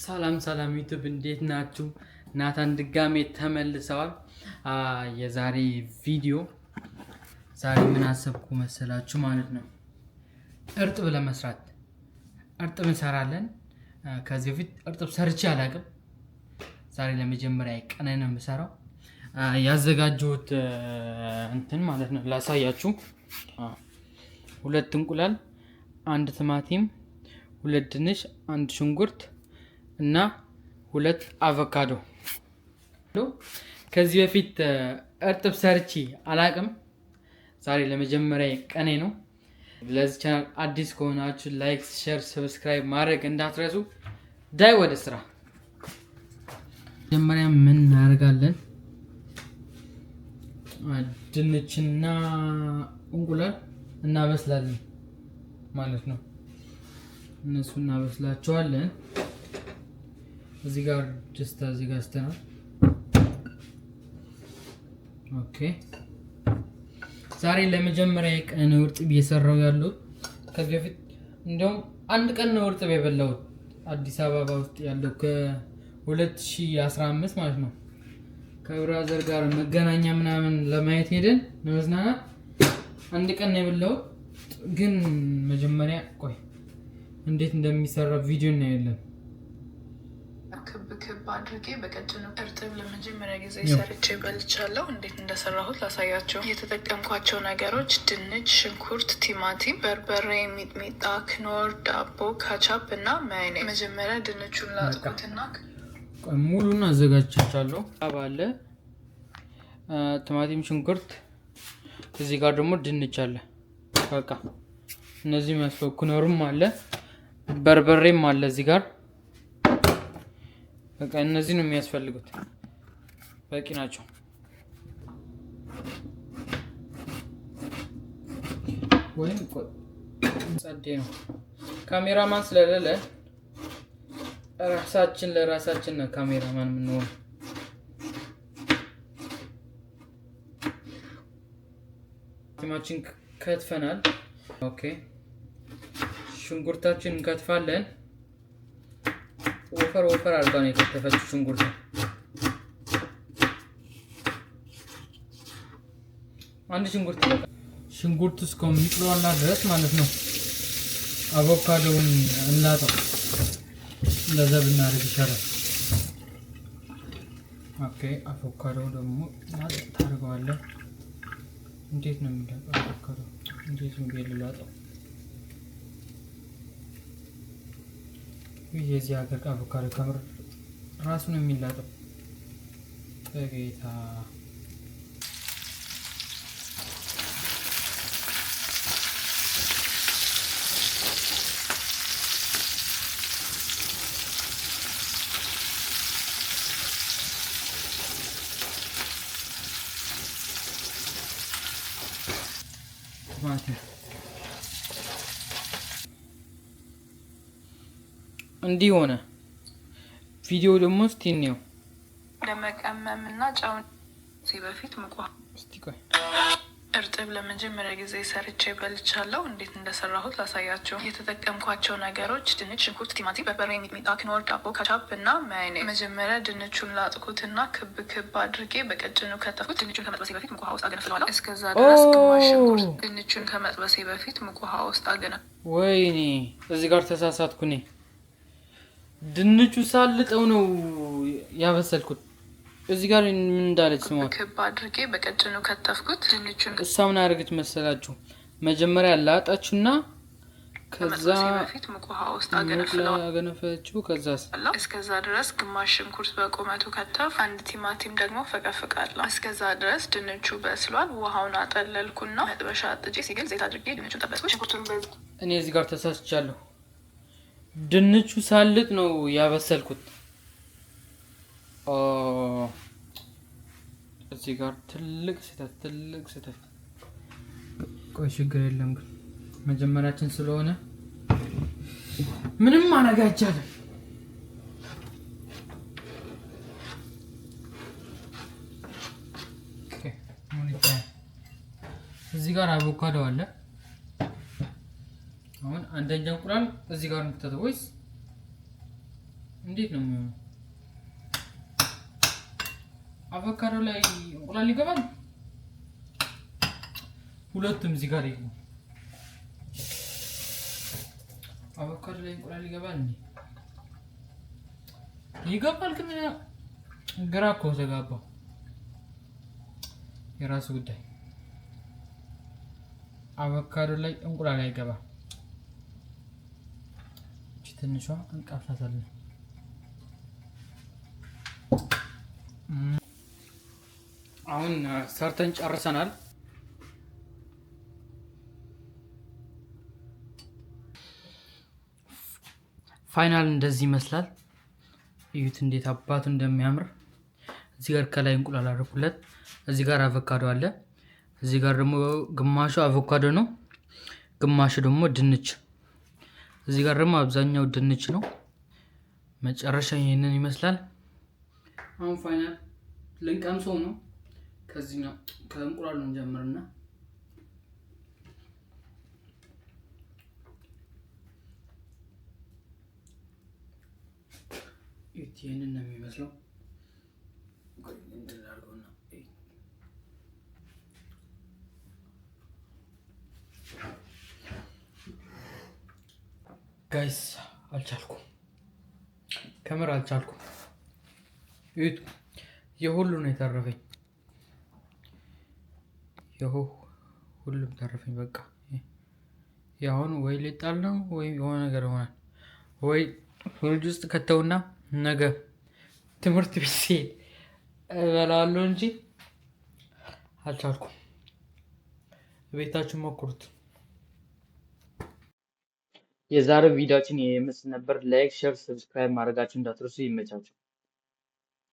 ሰላም ሰላም ዩቱብ እንዴት ናችሁ? ናታን ድጋሜ ተመልሰዋል። የዛሬ ቪዲዮ ዛሬ ምን አሰብኩ መሰላችሁ ማለት ነው፣ እርጥብ ለመስራት እርጥብ እንሰራለን። ከዚህ በፊት እርጥብ ሰርቼ አላውቅም። ዛሬ ለመጀመሪያ ቀን ነው የምሰራው። ያዘጋጀሁት እንትን ማለት ነው ላሳያችሁ። ሁለት እንቁላል፣ አንድ ቲማቲም፣ ሁለት ድንች፣ አንድ ሽንኩርት እና ሁለት አቮካዶ። ከዚህ በፊት እርጥብ ሰርቼ አላቅም። ዛሬ ለመጀመሪያ ቀኔ ነው። ለዚህ ቻናል አዲስ ከሆናችሁ like፣ share፣ subscribe ማድረግ እንዳትረሱ። ዳይ ወደ ስራ። መጀመሪያ ምን እናደርጋለን? ድንችና እንቁላል እናበስላለን ማለት ነው። እነሱ እናበስላቸዋለን። እዚህ ጋር ድስት አዘጋጅተናል። Okay ዛሬ ለመጀመሪያ ቀን እርጥብ እየሰራው ያለሁት። ከዚህ በፊት እንደውም አንድ ቀን ነው እርጥብ የበላሁት አዲስ አበባ ውስጥ ያለው ከ2015 ማለት ነው። ከ brother ጋር መገናኛ ምናምን ለማየት ሄደን ለመዝናናት አንድ ቀን ነው የበላሁት። ግን መጀመሪያ ቆይ እንዴት እንደሚሰራ ቪዲዮ እናያለን። ክብ ክብ አድርጌ በቀጭኑ እርጥብ ለመጀመሪያ ጊዜ ሰርቼ በልቻለሁ። እንዴት እንደሰራሁት ላሳያችሁ። የተጠቀምኳቸው ነገሮች ድንች፣ ሽንኩርት፣ ቲማቲም፣ በርበሬ፣ ሚጥሚጣ፣ ክኖር፣ ዳቦ፣ ካቻፕ እና ማዮኔዝ። መጀመሪያ ድንቹን ላጥኩትና ሙሉን አዘጋጅቻለሁ። አለ ቲማቲም፣ ሽንኩርት፣ እዚህ ጋር ደግሞ ድንች አለ። በቃ እነዚህ መስሎ ክኖርም አለ፣ በርበሬም አለ እዚህ ጋር በቃ እነዚህ ነው የሚያስፈልጉት፣ በቂ ናቸው። ወይም ጸዴ ነው። ካሜራማን ስለሌለ ራሳችን ለራሳችን ነው ካሜራማን የምንሆነው። ቲማችን ከትፈናል። Okay ሽንኩርታችን እንከትፋለን። ወፈር ወፈር አድርጋ ነው የከተፈችው ሽንኩርት። አንድ ሽንኩርት ይበቃል። ሽንኩርት እስከሚቁላላ ድረስ ማለት ነው። አቮካዶውን እንላጠው። እንደዛ ብናደርግ ይሻላል። Okay አቮካዶ ደግሞ ታደርገዋለህ። እንዴት ነው የሚላጠው አቮካዶ? እንዴት ነው ልላጠው? የዚህ ሀገር አቮካዶ ከምር ራሱ ነው የሚላጠው። በጌታ ቲማቲም እንዲህ ሆነ። ቪዲዮ ደግሞ እስቲ እንየው። ለመቀመም እና ጨው በፊት ሙቋ እስቲ ቆይ እርጥብ ለመጀመሪያ ጊዜ ሰርቼ በልቻለሁ። እንዴት እንደሰራሁት ላሳያችሁ። የተጠቀምኳቸው ነገሮች ድንች፣ ሽንኩርት፣ ቲማቲም፣ በርበሬ፣ ሚጥሚጣ፣ ክኖር፣ ዳቦ፣ ካቻፕ እና ማዮኔዝ። መጀመሪያ ድንቹን ላጥኩትና ክብ ክብ አድርጌ በቀጭኑ ከተፍኩት። ድንቹን ከመጥበሴ በፊት ሙቅ ውሃ ውስጥ አገነፍለዋለሁ። እስከዛ ድረስ ግማሽ ሽንኩርት ድንቹን ከመጥበሴ በፊት ሙቅ ውሃ ውስጥ አገነ ወይኔ እዚህ ጋር ተሳሳትኩ እኔ። ድንቹ ሳልጠው ነው ያበሰልኩት። እዚህ ጋር ምን እንዳለች ስሟ። ክብ አድርጌ በቀጭኑ ከተፍኩት። ድንቹን እሷ ምን አደረገች መሰላችሁ? መጀመሪያ ላጣችና ከዛ ከመጥበሴ በፊት ሙቅ ውሃ ውስጥ አገነፍለዋለሁ። አገነፈችው። ከዛስ እስከዛ ድረስ ግማሽ ሽንኩርት በቁመቱ ከተፍ፣ አንድ ቲማቲም ደግሞ ፈቀፍቃለሁ። እስከዛ ድረስ ድንቹ በስሏል። ውሃውን አጠለልኩና መጥበሻ ጥጄ ሲግል ዘይት አድርጌ ድንቹን ጠበስኩ። ሽንኩርቱን እኔ እዚህ ጋር ተሳስቻለሁ። ድንቹ ሳልጥ ነው ያበሰልኩት። እዚህ ጋር ትልቅ ስህተት፣ ትልቅ ስህተት። ቆይ ችግር የለም ግን መጀመሪያችን ስለሆነ ምንም ማድረግ አይቻልም። እዚህ ጋር አቮካዶ አለ። አሁን አንደኛ እንቁላል እዚህ ጋር እንክተተው ወይስ እንዴት ነው የሚሆነው? አቮካዶ ላይ እንቁላል ይገባል? ሁለቱም እዚህ ጋር ይግቡ። አቮካዶ ላይ እንቁላል ይገባል እንዴ? ይገባል፣ ግን ግራ እኮ ተጋባው። የራሱ ጉዳይ። አቮካዶ ላይ እንቁላል አይገባም። እቺ ትንሿ እንቀምሳታለን። አሁን ሰርተን ጨርሰናል። Final እንደዚህ ይመስላል። እዩት እንዴት አባቱ እንደሚያምር። እዚህ ጋር ከላይ እንቁላል አደረኩለት። እዚህ ጋር አቮካዶ አለ። እዚህ ጋር ደግሞ ግማሹ አቮካዶ ነው፣ ግማሹ ደግሞ ድንች። እዚህ ጋር ደግሞ አብዛኛው ድንች ነው። መጨረሻ ይህንን ይመስላል። አሁን final ልንቀምሰው ነው። ከዚህኛው ከእንቁላሉ እንጀምርና ይህንን ነው የሚመስለው። እንትን አድርገውና guys አልቻልኩም፣ ከምር አልቻልኩም። እዩት፣ የሁሉ ነው የተረፈኝ፣ ሁሉም ተረፈኝ። በቃ የአሁን ወይ ሊጣል ነው ወይ የሆነ ነገር ይሆናል፣ ወይ ፍሪጅ ውስጥ ከተውና ነገ ትምህርት ቤት ሲሄድ እበላለሁ እንጂ አልቻልኩም። ቤታችሁ ሞክሩት። የዛሬው ቪዲዮአችን ይመስል ነበር። Like፣ share፣ subscribe ማድረጋችሁ እንዳትረሱ። ይመቻችሁ።